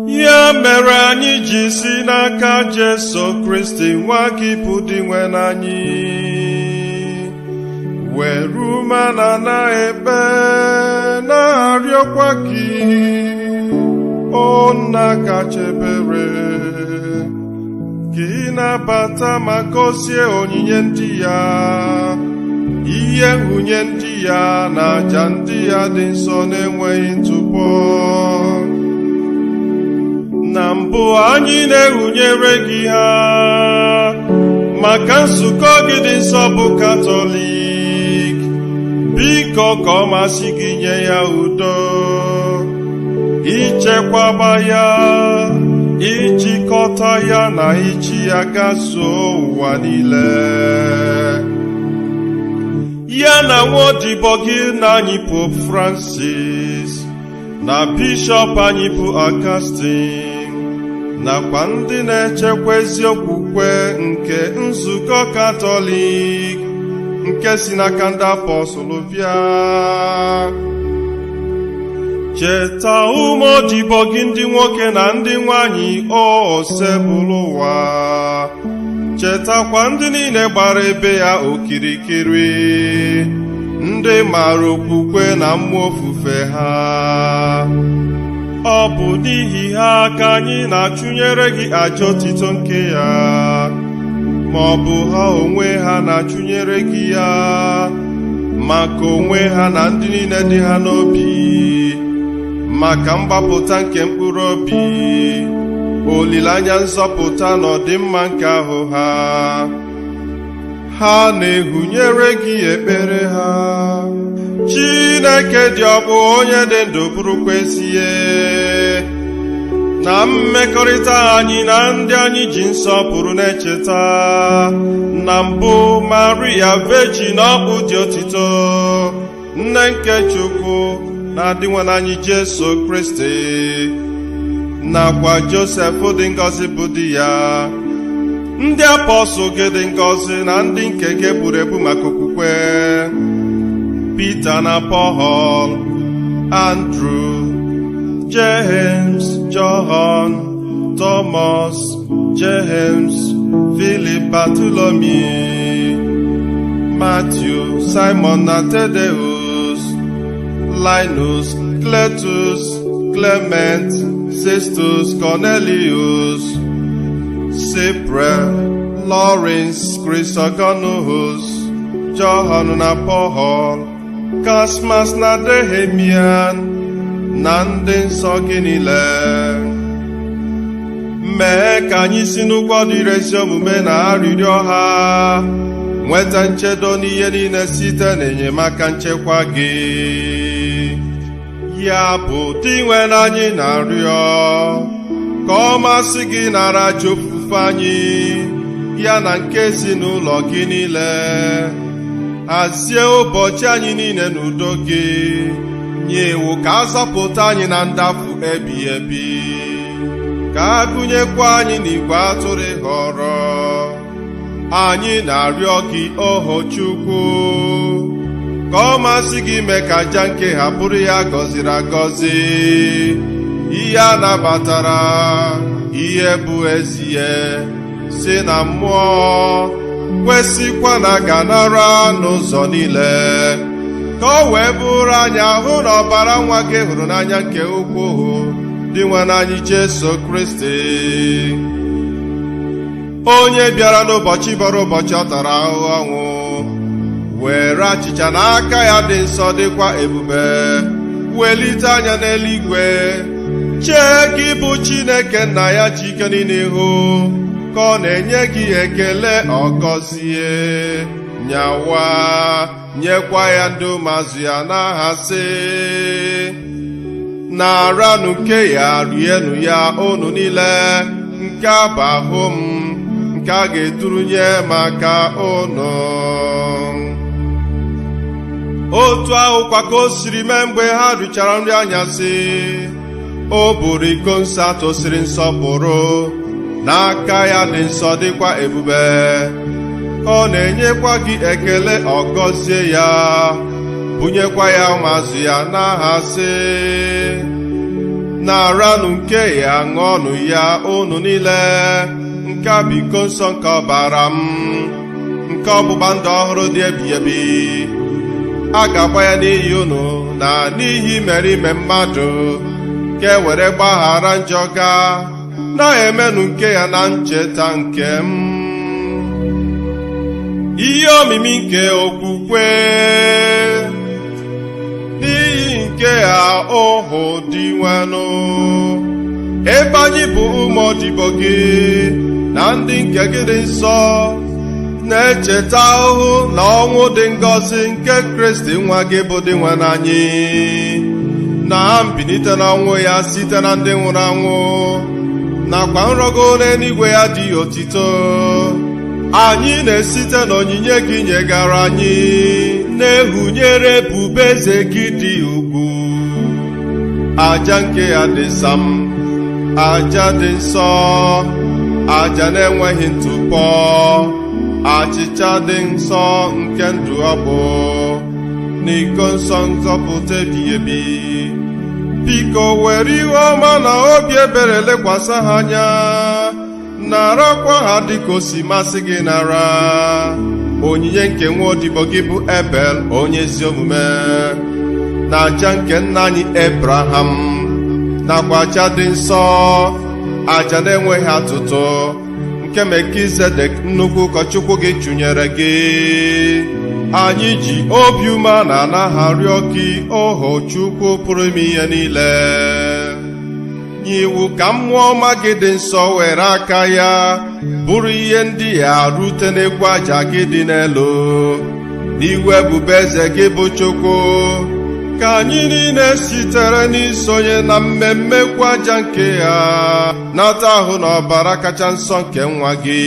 Ya mere anyị ji si n'aka Jesu Kristi nwa gị bụ Dinwenụ anyị, were umeala na-ekpe na-arịọkwa gị, o nna kacha ebere, ka ị nabata ma gọzie onyinye ndị ya, ihe nhụnye ndị ya na àjà ndị ya dị nsọ na-enweghị ntụpọ. Na mbụ anyị na-ehunyere gị ha maka nzukọ gị dị nsọ bụ Katọlik. Biko ka ọ masị gị nye ya udo, ichekwaba ya, ijikọta ya na ichi ya gazuo ụwa niile, ya na nwa odibo gị na anyị Pope Francis na bishọp anyị bụ Augustine, nakwa ndị na-echekwa ezi okwukwe nke nzukọ Katọlik nke si n'aka ndị apọstụl bịa. Cheta ụmụ odibo gị ndị nwoke na ndị nwanyị, o Osebụlụwa. Chetakwa ndị niile gbara ebe ya okirikiri, ndị maara okwukwe na mmụọ ofufe ha. Ọ bụ n'ihi ha ka anyị na-achụnyere gị àjà otito nke ya, ma ọ bụ ha onwe ha na-achụnyere gị ya maka onwe ha na ndị niile dị ha n'obi, maka mgbapụta nke mkpụrụ obi, olileanya nzọpụta na ọdịmma nke ahụ ha. Ha na-ehunyere gị ekpere ha. Chineke dị ọkpụ, onye dị ndụ bụrụkwa ezie, na mmekọrịta anyị na ndị anyị ji nsọpụrụ na-echeta na mbụ Maria Virgin ọkpụ dị otito, nne nke Chukwu na Dinwenụ anyị Jesu Kristi, nakwa Josef dị ngọzi bụ di ya, ndị apọstụl gị dị ngọzi na ndị nke gị egburu egbu maka okwukwe, Pita na Pọl, Andrew, James, John, Thomas, James, Philip, Bartholomew, Matthew, Simon na Thaddeus, Linus, Cletus, Clement, Sixtus, Cornelius, Cyprian, Lawrence, Chrysogonus, John na Paul, Cosmas na Damian, na ndị nsọ gị niile. Mee ka anyị si n'ụgwọ dịrị ezi omume na arịrịọ ha nweta nchedo n'ihe niile site n'enyemaka nchekwa gị. Ya bụ, Dinwenụ, anyị na-arịọ ka ọ masị gị nara aja ofufe anyị, ya na nke ezinụlọ gị niile. Hazie ụbọchị anyị niile n'udo gị, nye iwu ka a zọpụta anyị na ndafu ebighị ebi, ka a gụnyekwa anyị n'igwe atụrụ họrọ. Anyị na-arịọ gị, oho Chukwu, ka ọ masị gị mee ka aja nke ha bụrụ ya gọziri agọzi, ihe a nabatara, ihe bụ ezie si na mmụọ, kwesịkwa na ganara n'ụzọ niile, ka ọ wee bụrụ anyị ahụ na ọbara nwa gị hụrụ n'anya nke ukwuu, Dinwenụ anyị Jesu Kristi, onye bịara n'ụbọchị bọrọ ụbọchị ọ tara ahụhụ ọnwụ, were achịcha n'aka ya dị nsọ dịkwa ebube, welite anya n'eluigwe, chee gị bụ Chineke nna ya ji ike niile ihu, ka ọ na-enye gị ekele, ọ gọzie, nyawa, nyekwa ya ndị ụmụazụ ya n'aha, sị: "Naranụ nke ya, rienụ ya unu niile. Nke a bụ ahụ m nke a ga-eturunye maka unu." Otu ahụkwa ka o siri mee mgbe ha richara nri anyasị, o buru iko nsọ tosiri nsọpụrụ n'aka ya dị nsọ dịkwa ebube, ka ọ na-enyekwa gị ekele, ọ gọzie ya, bunyekwa ya ụmụazụ ya n'aha, sị: Naranụ nke ya, ṅụọnụ ya, unu niile. Nke a bụ iko nsọ nke ọbara m, nke ọgbụgba ndụ ọhụrụ dị ebighị ebi. A ga-agba ya n'ihi unu na n'ihi imerime mmadụ, ka e were gbaghara njọ gaa. Na-emenụ nke ya na ncheta nke m. Ihe omimi nke okwukwe. N'ihi nke a, ohu Dinwenụ, ebe anyị bụ ụmụ odibo gị na ndị nke gị dị nsọ, na-echeta ahụhụ na ọnwụ dị ngọzi nke Kristi nwa gị bụ Dinwenụ anyị, na mbilite n'ọnwụ ya site na ndị nwụrụ anwụ, nakwa nrọgo n'eluigwe ya dị otito, anyị na-esite n'onyinye gị nyegara anyị na-ehunyere ebube eze gị dị ugwu aja nke ya dị sam, aja dị nsọ, aja na-enweghị ntụpọ, achịcha dị nsọ nke ndụ ọ bụ, na iko nsọ nzọpụta ebighị ebi. Biko, were iwe ọma na obi ebere lekwasị ha anya, narakwa ha dịka o si masị gị nara onyinye nke nwa odibo gị bụ Ebel onye ezi omume, na aja nke nna anyị Ebraham, nakwa aja dị nsọ, aja na-enweghị atụtụ nke Melkizedek nnukwu ụkọchukwu gị chụnyere gị. Anyị ji obi umeala anaghị arịọ gị, oho Chukwu pụrụ ime ihe niile, nye iwu ka mmụọ ọma gị dị nsọ were aka ya bụrụ ihe ndị ya rute n'ekwu aja gị dị n'elu n'iwu ebube eze gị bụ Chukwu, ka anyị niile sitere n'isonye na mmemme ekwu aja nke ya nata ahụ na ọbara kacha nsọ nke nwa gị,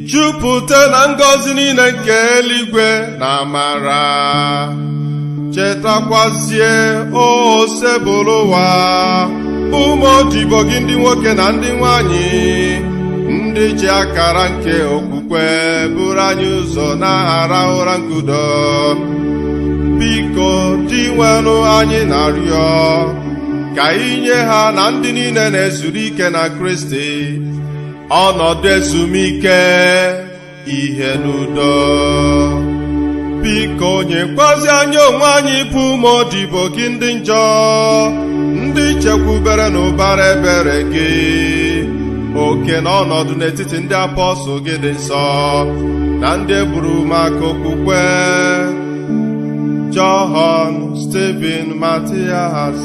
jupụta na ngọzi niile nke eluigwe na amara. Chetakwazie, Osebụrụwa, ụmụ odibo gị ndị nwoke na ndị nwanyị, ndị ji akara nke okwukwe buru anyị ụzọ na-ara ụra nkudo. Biko, Dinwenụ, anyị na-arịọ ka inye ha na ndị niile na-ezuru ike na Kristi ọnọdụ ezumike ihe n'udo. Biko, nyekwazi anyị onwe anyị bụ ụmụ odibo gị ndị njọ, ndị chekwubere na ụbara ebere gị, oke na ọnọdụ n'etiti ndị apọstụl gị dị nsọ na ndị eburu maka okwukwe, John, Stephen, Matthias,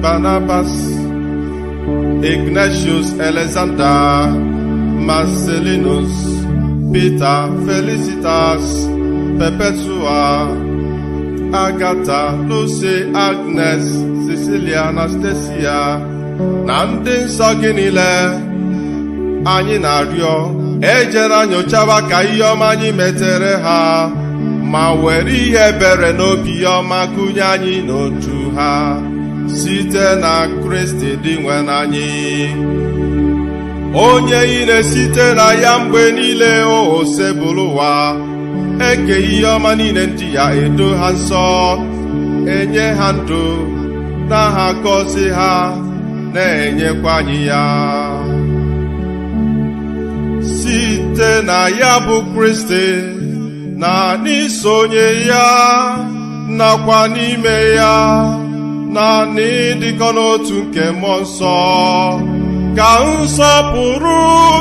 Barnabas, Ignatius, Alexander, Marcellinus, Peter, Felicitas, Perpetua, Agatha, Lucy, Agnes, Cecilia, Anastasia na ndị nsọ gị niile. Anyị na-arịọ, ejela nyochaba ka ihe ọma anyị metere ha, ma were ihe ebere n'obi ọma gụnye anyị n'otu ha, site na Kristi Dinwenụ anyị, onye ị na-esite na ya mgbe niile, Osebụrụwa, eke ihe ọma niile ndị ya, edo ha nsọ, enye ha ndụ, na ha gọzi ha, na-enyekwa anyị ya, site na ya bụ Kristi, na n'isonye ya, nakwa n'ime ya, na n'ịdịkọ n'otu nke Mmụọ Nsọ, ka nsọpụrụ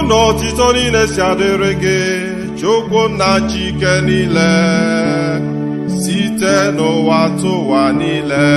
na otito niile si adịrị gị, Chukwu nna chike niile, site n'ụwa tụwa niile.